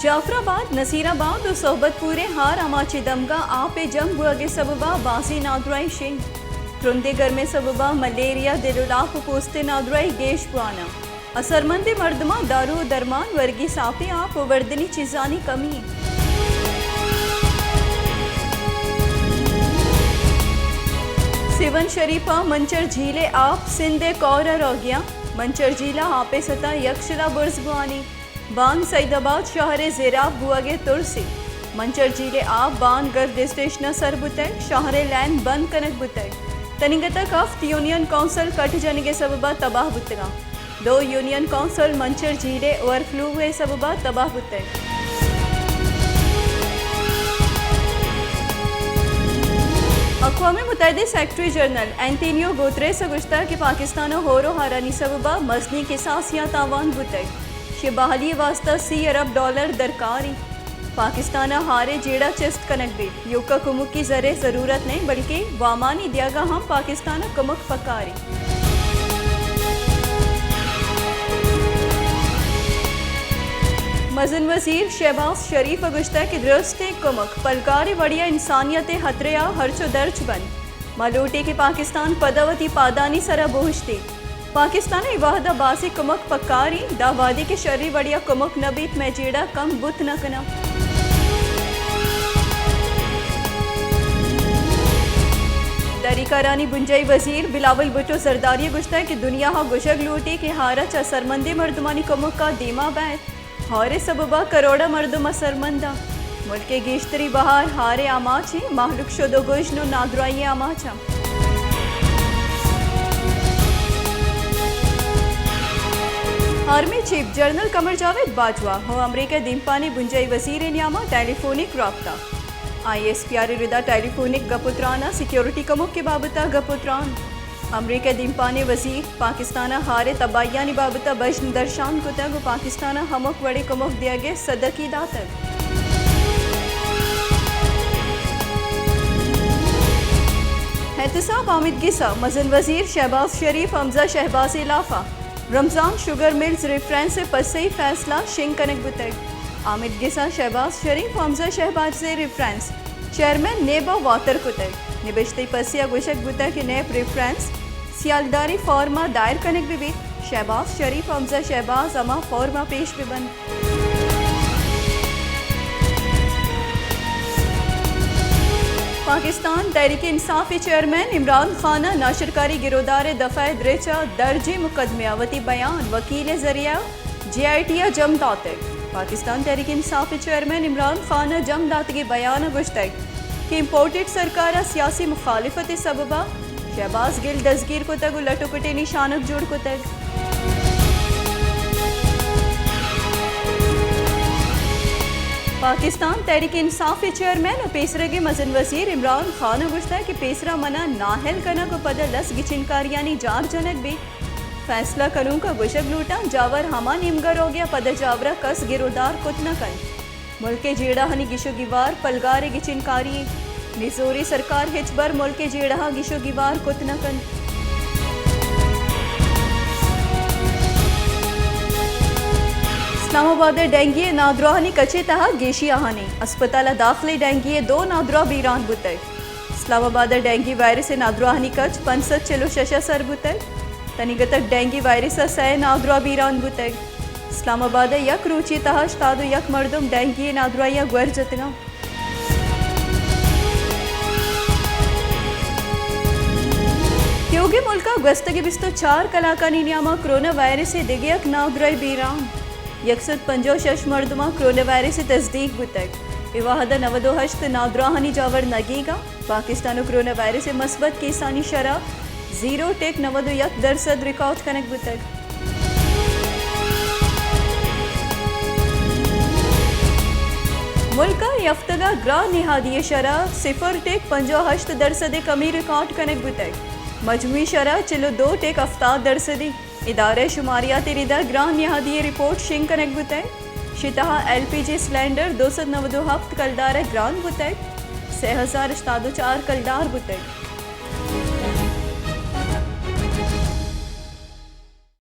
جعفر آباد، نصیر آباد ءُ صحبت پور ءِ ھار آماچ ءِ دمگاں آپ ءِ جم بوگ ءِ سبب ءَ بازیں نادراھی شنگ۔ ترندیں گرم ءِ سبب ءَ ملیریا، دل ءُ لاپ ءُ پوست ءِ نادراھی گیش بوان اَنت۔ اثرمندیں مردماں دارو ءُ درمان، ورگی ساپیں آپ ءُ وردنی چیزانی کمی۔ سیون شریف ءَ منچر جھیل ءِ آپ سندھ ءِ کور ءَ روگی اَنت۔ منچر جھیل ءَ آپ ءِ سطح یک شلا برز بوانی۔ بان سعید آباد شھر ءِ زیراب بوگ ءِ ترسے۔ منچر جھیل ءِ آپ بان گرد اسٹیشن ءَ سر بوتگ، شھر ءِ لین بند کنگ بوتگ۔ تنیگتگ ھفت یونین کونسل کٹ جنگ ءِ سبب ءَ تباہ بوتگ اَنت۔ دو یونین کونسل منچر جھیل ءِ اوورفلو ءِ سبب ءَ تباہ بوتگ۔ اقوام متحدہ ءِ سیکرٹری جنرل اینتونیو گوتریس ءَ گوشتگ کہ پاکستان ءَ ھور ءُ ھارانی سبب ءَ مزنیں کساسیاں تاوان بوتگ۔ شے بحالی ءِ واستہ سی ارب ڈالر درکار اِنت۔ پاکستان ءَ ھار ءِ جیڑہ چست کنگ بیت۔ ایوک ءَ کمکی زر ءِ ضرورت نہ اِنت، بلکیں وامانی دیگ ءَ ھم پاکستان ءَ کمک پکار اِنت۔ مزن وزیر شہباز شریف ءَ گوشتگ کہ درستیں کمک پلگار ءِ وڑی ءَ انسانیت ءِ ھترہ ءَ ھرچ ءُ درچ بنت۔ ما لوٹیں کہ پاکستان پدا وتی پادانی سر ءَ بوھشت ایت۔ پاکستان ءَ اے وھد ءَ بازیں کمک پکار اِنت، داں وھدے کہ شری وڑی ءَ کمک نہ بیت، مئے جیڑہ کم بوت نہ کناں۔ دھریکارانی بنجاھی وزیر بلاول بھٹو زرداری ءَ گوشتگ کہ دنیا ءَ گوشگ لوٹی کہ ھار ءَ چہ سرمندیں مردمانی کمک ءَ دیما بئیت۔ ھار ءِ سبب ءَ کروڑاں مردم اثرمند اَنت۔ ملک ءِ گیشتری بہار ھار ءِ آماچ اِنت، مھلوک شد ءُ گژن ءُ نادراھی ءِ آماچ اَنت۔ آرمی چیف جنرل قمر جاوید باجوہ ءُ امریکہ ءِ دیمپان ءِ بنجاھی وزیر ءِ نیام ءَ ٹیلی فونک رابطہ۔ آئی ایس پی آر ءِ رد ءَ ٹیلی فونک گپ ءُ تران ءَ سیکورٹی کمک ءِ بابت ءَ گپ ءُ تران۔ امریکہ ءِ دیمپان ءِ وزیر پاکستان ءَ ھار ءِ تباھیانی بابت ءَ بژن درشان کتگ ءُ پاکستان ءَ ھمک وڑیں کمک دیگ ءِ سدکی داتگ۔ احتساب آمیدگس ءَ مزن وزیر شہباز شریف، حمزہ شہباز ءِ ھلاف ءَ رمضان شوگر ملز ریفرنس ءِ پسئی فیصلہ شنگ کنگ بوتگ۔ آمیدگس ءَ شہباز شریف ءُ حمزہ شہباز ءِ ریفرنس چیئرمین نیب ءَ واتر کتگ۔ نبشتہی پسے ءَ گوشگ بوتگ کہ نیب ریفرنس سیالداری فارم ءَ دائر کنگ بہ بیت، شہباز شریف ءُ حمزہ شہباز ھما فارم ءَ پیش بہ بنت۔ پاکستان تحریک انصاف ءِ چیئرمین عمران خان ءَ ناشرکاری گرودار ءِ دفعہ ءِ درچ ءَ درجیں مقدمے ءَ وتی بیان وکیل ءِ ذریعہ ءَ جے آئی ٹی ءَ جم داتگ۔ پاکستان تحریک انصاف ءِ چیئرمین عمران خان ءَ جم داتگیں بیان ءَ گوشتگ کہ امپورٹڈ سرکار ءَ سیاسی مخالفت ءِ سبب ءَ شہباز گل دزگیر کتگ ءُ لٹ ءُ کٹے نشانگ جوڑ کتگ۔ پاکستان تحریک انصاف ءِ چیئرمین ءُ پیسرگیں مزن وزیر عمران خان ءَ گوشتگ کہ پیسرا من ءَ نااھل کنگ ءُ پدا لس گچینکاریانی جار جنگ بیت۔ فیصلہ کنوک ءَ گوشگ لوٹاں، جاور ھما نیمگ ءَ روگ ءَ پدا جاور ءَ کس گرودار کت نہ کنت۔ ملک ءِ جیڑھانی گیش ءُ گیوار پلگار ءِ گچینکاری اِنت۔ نزوری سرکار ھچبر ملک ءِ جیڑھاں گیش ءُ گیوار کت نہ کنت۔ اسلام آباد ءِ ڈینگی ءِ نادراھانی کچ ءِ تہ ءَ گیشی آھانی۔ اسپتال ءَ داخلیں ڈینگی ءِ دو نادراہ بیران بوتگ۔ اسلام آباد ءَ ڈینگی وائرس ءِ نادراھانی کچ پنچ سد چل ءُ شش ءَ سر بوتگ۔ تنیگتگ ڈینگی وائرس ءَ سئے نادراہ بیران بوتگ۔ اسلام آباد ءَ یک روچی ءِ تہ ءَ ھشتاد ءُ یک مردم ڈینگی ءِ نادراھی ءَ گور جتگ اَنت۔ تیوگیں ملک ءَ گوستگیں بیست ءُ چار کلاکانی نیام ءَ کرونا وائرس ءِ دگہ یک نادراھی بیران۔ یک سد پنجاہ ءُ شش مردماں کرونا وائرس ءِ تصدیق بوتگ۔ اے وھد ءَ نود ءُ ھشت نادراھانی جاور نگیگ اَنت۔ پاکستان ءَ کرونا وائرس ءِ مثبت کیسانی شرح زیرو ٹک نود ءُ یک درسد ریکارڈ کنگ بوتگ۔ ملک ءَ اے ھفتگ ءَ گران نہادی ءِ شرح صفر ٹک پنجاہ ءُ ھشت درسد ءِ کمی ریکارڈ کنگ بوتگ۔ مجموعی شرح چل ءُ دو ٹک ھفتاد درسد اِنت۔ ادارہ ءِ شماریات ءِ رد ءَ گران نہادی ءِ رپورٹ شنگ کنگ بوتگ۔ شے تہ ءَ ایل پی جی سلنڈر دو سد نود ءُ ھپت کلدار ءَ گران بوتگ، سئے ھزار ھشتاد ءُ چار کلدار بوتگ۔